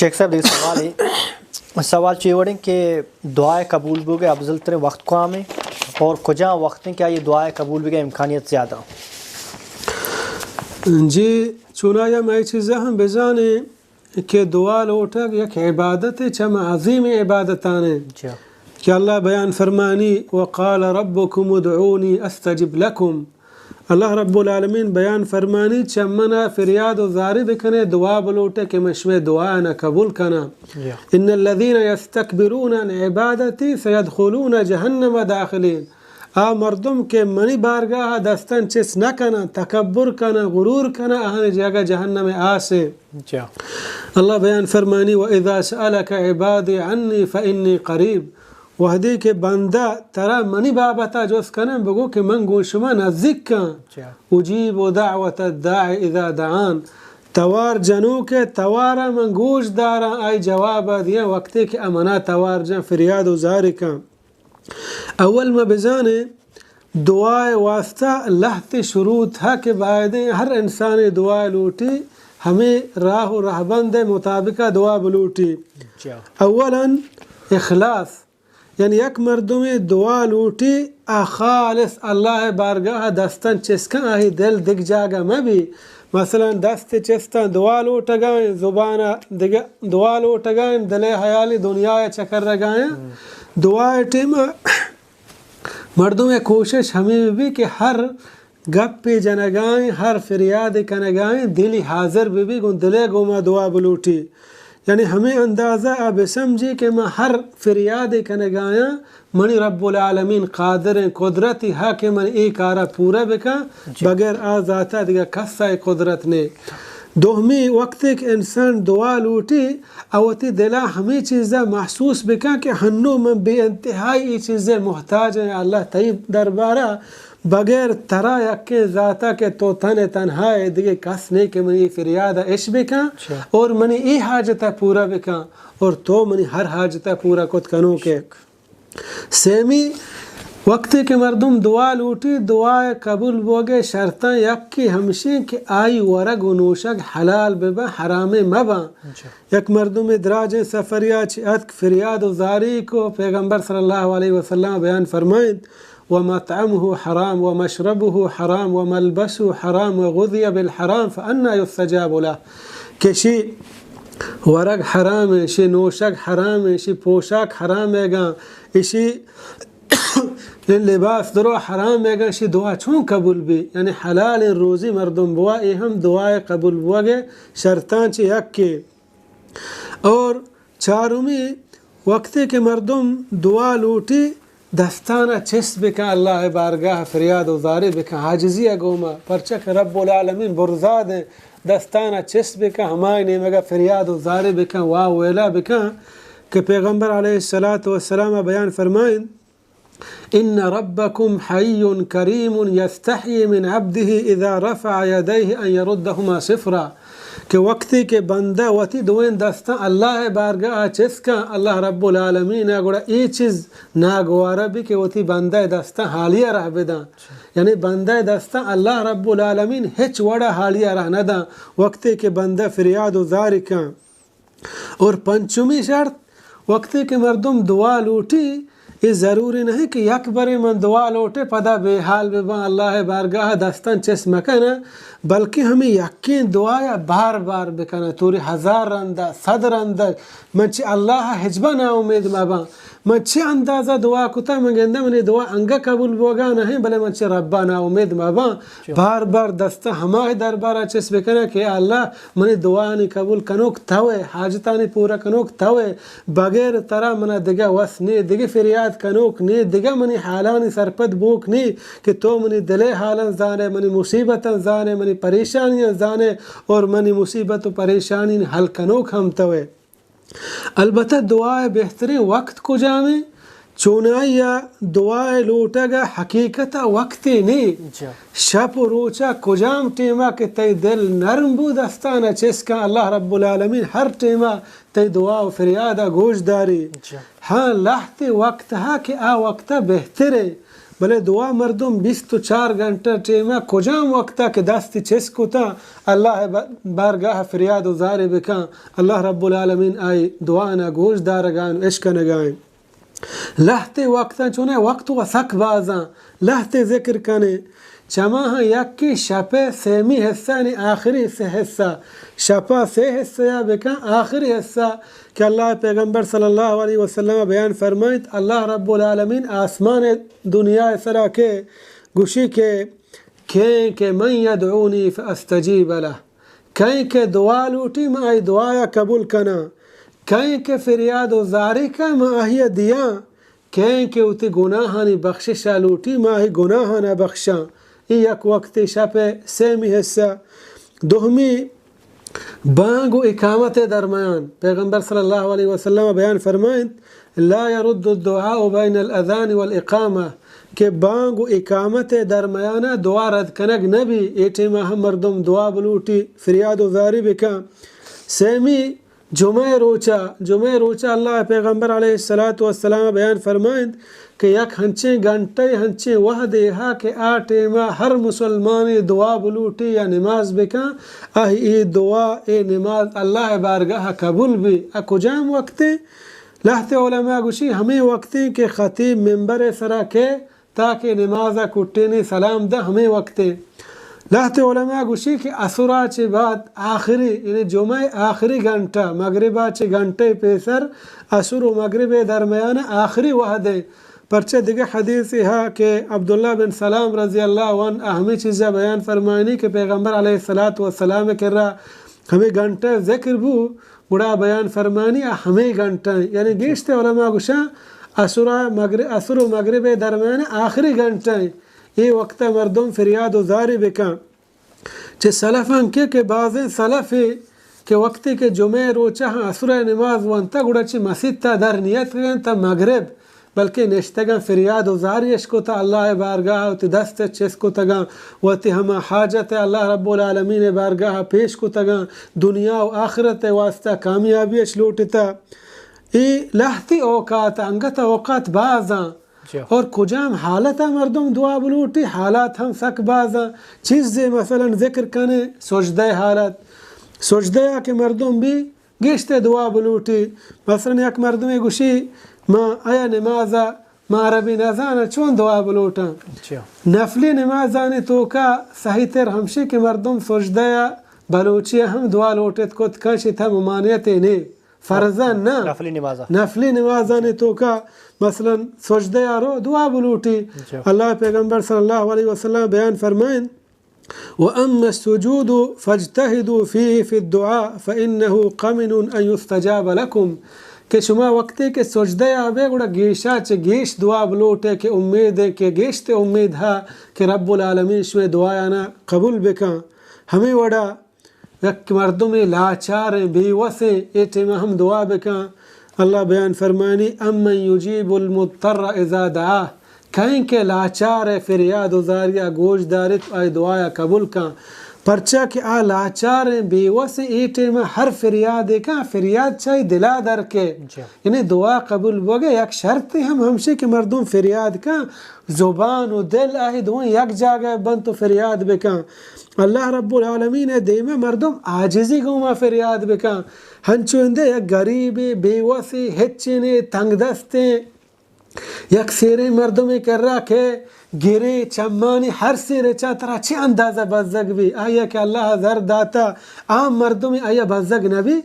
شیخ صاحب، دگہ سوالے۔ سوال چہ اے وڑیں کہ دعائے قبول بوگے افضل تریں وقت کجام ایں اور کجام وقت ایں کہ آئی دعائے قبول بوگے امکانیت زیادہ؟ جی، چونایا ما اے چیزا ہم بزانیں کہ دعا لوٹگ یک عبادتے، چہ ہما عظیمیں عبادتانے جی۔ کہ اللہ بیان فرمانی، وقال ربکم ادعونی استجب لکم۔ اللہ رب العالمین بیان فرمانی، چہ منا فریاد و زاری بکنے، دعا بلوٹے کہ من شمے دعا نہ قبول کناں۔ جی۔ ان الذین یستکبرون عن عبادتی سیدخلون جہنم داخلین۔ آ مردم کہ منی بارگاہ دستان چست نہ کناں، تکبر کناں، غرور کناں، آہانی جاگہ جہنم آسے۔ جی۔ اللہ بیان فرمانی، و اذا سألک عبادی عنی فانی قریب۔ وہدے کہ بندہ ترا منی بابتا جست کنن، بگو کہ من گوں شما نزیک کن۔ جی۔ اجیب دعوت الداع اذا دعان۔ توار جنوکے توارا من گوش داراں، آئی جوابا دیاں وقتے کہ آ منا توار جن، فریاد و زاری کن۔ اول ما بزانیں دعائے واسطہ لہتے شروط ہا کہ بایدیں ہر انسانے دعائے لوٹی، ہمے راہ و رہبندے مطابقا دعا بلوٹی۔ جی۔ اولاً اخلاص، یعنی یک مردمے دعا لوٹی، آ خالص اللہ بارگاہ دستان چست کن، آہی دل دگہ جاگہ مہ بی۔ مثلاً دست چستاں دعا لوٹگائیں، زبان دگہ دعا لوٹگائیں، دل حیالی دنیا چکرگائیں۔ ہم۔ دعا ٹیم مردم کوشش ہمیں بی کہ ہر گپے جنگائیں، ہر فریاد کنگائیں، دلی حاضر بہ بی، گوں دلے گوما دعا بلوٹی۔ یعنی ہمیں اندازہ آ بسمجھی کہ من ہر فریاد کنگایاں، منی رب العالمین قادریں، قدرتی ہا کہ من اے کارا پورا بکاں، جی۔ بغیر آ ذاتا دگہ کسا اے قدرت نے۔ دومی وقتے کہ انسان دعا لوٹی، او وتی دلا ہمیں چیزا محسوس بکاں کہ ہنو من بے انتہائی اے چیزے محتاج ہیں، اللہ تئی دربارا بغیر ترا یکیں ذاتا کہ تو تن تنہا ئے، دگہ کس نے کہ منی اے فریاد اش بکن اچھا۔ اور منی اے حاجت پورا بکن اور تو منی ہر حاجت پورا کت کنوکے۔ سیمی، وقتے کہ مردم دعا لوٹی، دعا قبول بوگے شرطاں یکے ہمشیں کہ آئی ورگ و نوشگ حلال ببن، حرامے مبن۔ اچھا۔ یک مردمے دراجیں سفریا چہ اتک، فریاد و زاری کو، پیغمبر صلی اللہ علیہ وسلم بیان فرمائنت، ومطعمه حرام ومشربه حرام وملبسه حرام وغذي بالحرام فأنى يستجاب له، کہ شی ورگ حرام ایں، شی نوشگ حرام ایں، شی پوشاک حرام ایگاں، اشی لباس درو حرام ایگاں، شی دعا چون قبول بی؟ یعنی حلال روزی مردم بوا، اے ہم دعائے قبول بوگے شرطاں چہ یکے۔ اور چارمی، وقتے کہ مردم دعا لوٹی، دستانا چست بکن، اللہ بارگاہ فریاد و زاری بکن، عاجزی گوما، پرچہ کہ رب العالمین برزاد ہیں، دستانا چست بکن، ہمائی نیمگا فریاد و زاری بکن، واہ ویلا بکن کہ پیغمبر علیہ الصلوۃ والسلام بیان فرمائن، ان ربکم حی کریم یستحیی من عبده اذا رفع یدیه ان یردهما صفرا، کہ وقتی کہ بندہ وتی دوئیں دستاں اللہ بارگاہ چست کن، اللہ رب العالمین گڑا اے چیز ناگوارہ بی کہ وتی بندہ دستاں حالیہ رہ بداں۔ یعنی بندہ دستاں اللہ رب العالمین ہچ وڑا حالیہ رہ نداں وقتی کہ بندہ فریاد و زاری کن۔ اور پنچمی شرط، وقتی کہ مردم دعا لوٹی، اے ضروری نہیں کہ یک برے من دعا لوٹے پدا بے حال بباں، اللہ بارگاہ دستان چست مکناں، بلکہ ہمیں یکیں دعایا بار بار بکناں، توری ہزار رندا، صد رندا من چہ اللہ ہچبر نا امید مباں۔ من چہ اندازہ دعا کتا، من گنداں منی دعا انگہ قبول بوگا نہ ہیں، بلے من چہ ربا نا امید مباں۔ بار بار دستا ہمائی دربارا چست بکناں کہ اے اللہ، منی دعانی قبول کنوک توئے، حاجتانی پورا کنوک توئے، بغیر ترا منا دگہ وس نے، دگہ فریاد کنوک نے، دگہ منی حالانی سرپد بوک نے کہ تو منی دلے حالان زانے، منی مصیبتان زانے، منی پریشانیان زانے اور منی مصیبت و پریشانی حل کنوک ہم توئے۔ البتہ دعائے بہتریں وقت کجامیں؟ چونائیا دعائے لوٹگا حقیقتا وقتے نے۔ جا۔ شپ و روچا کجام ٹیما کہ تئی دل نرم بو دستانا چست کن، اللہ رب العالمین ہر ٹیما تئی دعا و فریادا گوش داری۔ جا۔ ہاں، لہتے وقت ہا کہ آ وقتا بہترے۔ بلے دعا مردم بیست و چار گھنٹہ ٹیما کجام وقتا کہ دستی چست کتا، اللہ ءِ ب-، بارگاہ فریاد و زاری بکن، اللہ رب العالمین آئی دعانا گوش دارگائیں و اشکنگائیں۔ لہتے وقتاں چونیں وقت و سک بازاں، لہتے ذکر کنے۔ چماہاں یکے شپے سیمی حصہ، یعنی آخری سے حصہ، شپا سے حصہ یا بکن، آخری حصہ کہ اللہ پیغمبر صلی اللہ علیہ وسلم بیان فرمائیت، اللہ رب العالمین آسمان دنیا سرا کہ گوشی کہ کئے کہ من یدعونی فاستجیب لہ، کئے کہ دعا لوٹی، من آئی دعایا قبول کناں، کئے کہ فریاد و زاری کن، من آئی دیاں، کئے کہ وتی گناہانی بخششا لوٹی، من آئی گناہانا بخشاں۔ اے یک وقتے شپے سیمی حصہ۔ دومی، بانگ و اقامت درمیان پیغمبر صلی اللہ علیہ وسلم بیان فرمائنت، لا يرد الدعاء بين الأذان والإقامة، کہ بانگ و اقامت درمیان دعا رد کنگ نبی، اے ٹیما ہم مردم دعا بلوٹی، فریاد و زاری بکن۔ سیمی، جمعہ روچا، جمعہ روچا اللہ پیغمبر علیہ الصلوۃ والسلام بیان فرمائنت کہ یک ہنچیں گھنٹے، ہنچیں وہدے ہا کہ آ ٹیما ہر مسلمانے دعا بلوٹی یا نماز بکن، آہی اے دعا، اے نماز اللہ بارگاہ قبول بی۔ آ کجام وقتے؟ لہتے علماء گوشی ہمے وقتے کہ خطیب ممبر سرا کہ تاکہ نمازا کٹینی سلام دہ ہمے وقتے۔ لہتے علماء گوشی کہ عصرا چہ بعد آخری، یعنی جمعہ آخری گھنٹہ، مغربا چہ گھنٹے پیسر عصر و مغرب درمیان آخری وہدے۔ پرچہ دگہ حدیثے ہا کہ عبداللہ بن سلام رضی اللہ عنہ ہمے چیزا بیان فرمائنی کہ پیغمبر علیہ الصلوۃ والسلام کرا ہمے گھنٹہ ذکر بو، گڑا بیان فرمانی آ ہمے گھنٹہ ایں۔ یعنی گیشتر علماء گوشاں عصر ء مغر-، عصر و مغرب ء درمیان آخری گھنٹہ ایں۔ اے وقت ء مردم فریاد و زاری بکن۔ چہ سلفاں کہ، کہ بازیں سلفے کہ وقتے کہ جمعہ روچہ عصر ء نماز وانتا، گڑا چہ مسیت ء در نیت کن تا مغرب بلکیں نشتگاں فریاد و زاری اش کتا، اللہ ء بارگاہ ء وتی دست اش چست کتگاں، وتی ہما حاجت ء اللہ رب العالمین ء بارگاہ ء پیش کتگاں، دنیا و آخرت ء واسطہ کامیابی اش لوٹتا۔ اے لہتی اوقات، انگت اوقات بازاں۔ جی۔ اور کجام حالت ء مردم دعا بلوٹی، حالات ہم سک بازاں۔ چیزے مثلاً ذکر کنے سجدہ حالت، سجدہ ء کہ مردم بی گیشتر دعا بلوٹی۔ مثلاً یک مردمے گوشی، ما آیا نماز ء ما عربی نزاناں، چون دعا بلوٹاں؟ اچھا۔ نفلی نمازانی توکا صحیح تر ہمشی کہ مردم سجدہ ء بلوچی ء ہم دعا لوٹت کت کن، شی تھا ممانعت نے۔ فرضاً نہ۔ نفلی نماز ء۔ نفلی نمازانی توکا مثلاً سجدہ ء رو دعا بلوٹی۔ اچھا۔ اللہ پیغمبر صلی اللہ علیہ وسلم بیان فرمائن، وأما السجود فاجتهدوا فيه في الدعاء فإنه قمن أن يستجاب لكم، کہ شما وقتے کہ سجدہ ء بے گڑا گیشا چہ گیش دعا بلوٹے کہ امید ہے کہ گیشت امید ہا کہ رب العالمین شمے دعایانا قبول بکن۔ ہمیں وڑا یک مردمے لاچاریں، بے وسیں، اے ٹیما ہم دعا بکن۔ اللہ بیان فرمانی، امن یجیب المضطر اذا دعاہ، کئیں کہ لاچار ء فریاد و زاریا گوش دارت، آئی دعایا قبول کن۔ پرچا کہ آ لاچاریں، بے وسیں، اے ٹیما ہر فریادے کن، فریاد چائی دلا در کے۔ جی۔ یعنی دعا قبول بوگے یک شرطے ہم ہمشی کہ مردم فریاد کن، زبان و دل آہی دوئیں یک جاگہ بنت و فریاد بکن۔ اللہ رب العالمین ء دیما مردم عاجزی گوما فریاد بکن۔ ہنچو اندے یک گریبے، بے وسے، ہچینے، تنگ دستیں، یک سیریں مردمے کرا کہ گرے چمانی ہر سیرے چا ترا چہ اندازہ بزگ بی، آیا کہ اللہ زر داتا، عام مردمے آیا بزگ نبی؟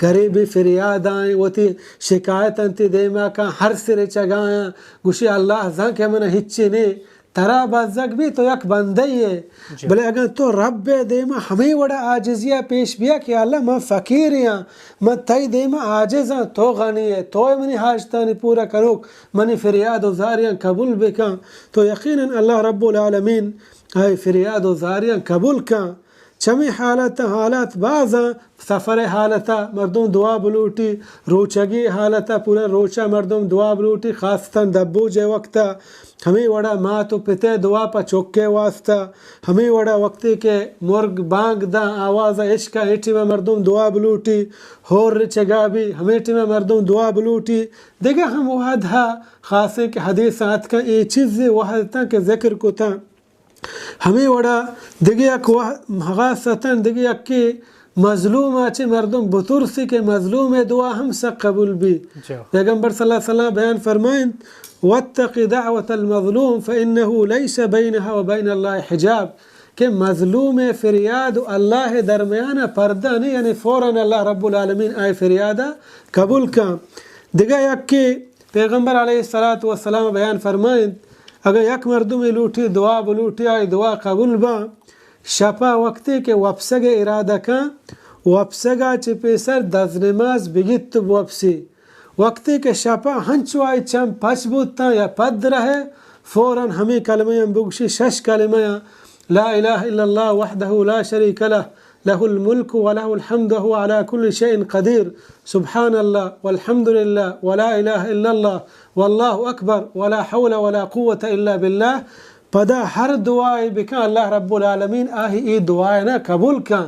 گریبی فریادائیں، وتی شکایت انتی دیما کن، ہر سرے چگایاں، گوشی اللہ زان کہ من ہچی نے، ترا بزگ بی تو یک بندہ ئے۔ جی۔ بلے اگاں تو رب ء دیما ہمے وڑا عاجزی ء پیش بیا کہ اللہ من فقیرے آں، من تئی دیما عاجز آں، تو غنی ئے، تو ئے منی حاجتانی پورا کنوک، منی فریاد و زاریاں قبول بکن، تو یقیناً اللہ رب العالمین آئی فریاد و زاریاں قبول کن۔ چمی حالت، حالات بازاں، سفر حالت ءَ مردم دعا بلوٹی، روچگی حالت ءَ پورا روچ ءَ مردم دعا بلوٹی، خاصتاً دبوج ءِ وقت ءَ ہمے وڑ ءَ مات و پت ءِ دعا پہ چک ءِ واسطہ، ہمے وڑ ءَ وقتے کہ مرگ بانگ داں آواز ءَ اشکا اے ٹیم ءَ مردم دعا بلوٹی، ہور رچگا بی ہمے ٹیم ءَ مردم دعا بلوٹی۔ دگہ ہم وہد ءَ خاصیں کہ حدیث ءَ اتکاں اے چیزے وہد اتاں کہ ذکر کتاں۔ ہمے وڑا دگہ یک وہ-، خاصتاً دگہ یکے مظلوم ءَ چہ مردم بترسی کہ مظلوم ءِ دعا ہم سک قبول بی۔ جی۔ پیغمبر صلی اللہ علیہ وسلم بیان فرمائنت، "واتق دعوة المظلوم فإنه ليس بينها وبين الله حجاب"، کہ مظلوم ءِ فریاد و اللہ ءِ درمیان ءَ پردہ نہیں، یعنی فوراً اللہ رب العالمین آئی فریاد ءَ قبول کن۔ دگہ یکے پیغمبر علیہ الصلوۃ والسلام بیان فرمائنت، اگاں یک مردمے لوٹی دعا بلوٹی، آئی دعا قبول باں، شپا وقتے کہ وپسگ ءِ ارادہ کن، وپسگا چہ پیسر دز نماز بگیت و بوپسی۔ وقتے کہ شپا ہنچو آئی چم پچ بوتاں یا پد رہے، فوراً ہمے کلمہ ہم بگوشی، شش کلمہ، لا الہ الا اللہ وحدہ لا شریک لہ، له الملك وله الحمد وهو على كل شيء قدير، سبحان الله والحمد لله ولا إله إلا الله والله أكبر ولا حول ولا قوة إلا بالله۔ پدا ہر دعائے بکن، اللہ رب العالمین آہی اے دعائے نہ قبول کن۔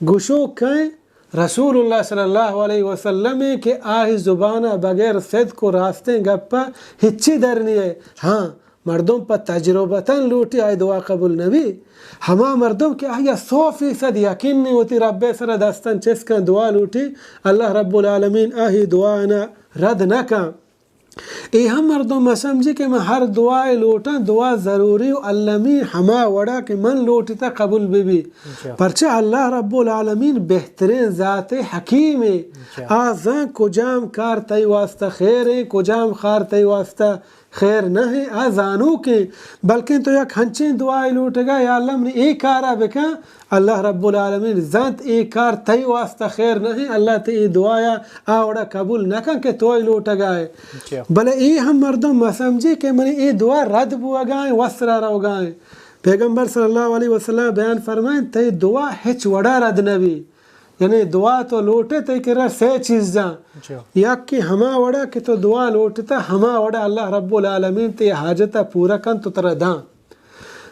گشوک کئے؟ رسول اللہ صلی اللہ علیہ وسلم کہ آہی زبان بغیر صدق و راستیں گپ ہچی در نیے۔ ہاں، مردم پہ تجربتاً لوٹی آئی دعا قبول نبی۔ ہما مردم کہ آئی سو فیصد یقین نہیں وتی رب سر دستاں چست کن دعا لوٹی، اللہ رب العالمین آئی دعا نہ رد نہ کن۔ اے ہم مردم مسمجی کہ من ہر دعائے لوٹاں، دعا ضروری و المی ہما وڑا کہ من لوٹتا قبول بی بی۔ جی۔ پرچہ اللہ رب العالمین بہترین ذات حکیم ہے۔ جی۔ آ زان کجام کار تئی واسطہ خیر ہے، کجام کار تئی واسطہ خیر نہ ہے، آ زانوکیں۔ بلکن تو یک ہنچیں دعائے لوٹگا، یا اللہ منی اے کارا بکن، اللہ رب العالمین زانت اے کار تئی واسطہ خیر نہ ہے، اللہ تئی اے دعایا آ وڑا قبول نہ کن کہ تو اے لوٹگا ہے۔ جی۔ بلے اے ہم مردم مسمجی کہ منی اے دعا رد بوگا ہے، وسرا روگا ہے۔ پیغمبر صلی اللہ علیہ وسلم بیان فرمائیں، تئی دعا ہچ وڑا رد نہ بی۔ یعنی دعا تو لوٹے تئی کرا سے چیز جاں۔ جی۔ یک کہ ہما وڑا کہ تو دعا لوٹتا، ہما وڑا اللہ رب العالمین تئی حاجت پورا کن تو ترا داں۔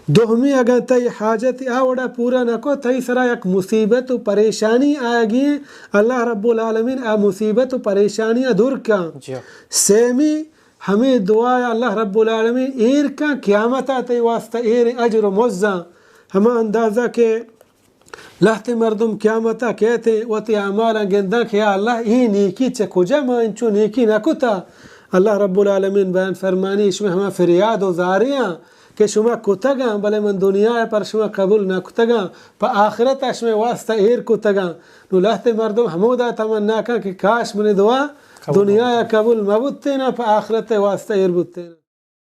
دومی اگاں تئی حاجت آ وڑا پورا نہ کو، تئی سرا یک مصیبت و پریشانی آگی، اللہ رب العالمین آ مصیبت و پریشانی دور کن۔ جی۔ سیمی ہمیں دعا اللہ رب العالمین ایر کن، قیامتا تئی واسطہ ایر اجر و مزاں۔ ہما اندازہ کہ لہتے مردم قیامتا کیت وتی اعمالاں گنداں کہ یا اللہ، اے نیکی چہ کجا، ما انچو نیکی نہ کتا۔ اللہ رب العالمین بیان فرمانی، شما ہما فریاد و زاریاں کہ شما کتگاں، بلے من دنیا پر شما قبول نہ کتگاں، پہ آخرت شما واسطہ ایر کتگاں۔ نو لہتے مردم ہمودا تمنا کن کہ کاش منی دعا قبول دنیا قبول مہ بوتینا، پہ آخرت واسطہ ایر بوتینا۔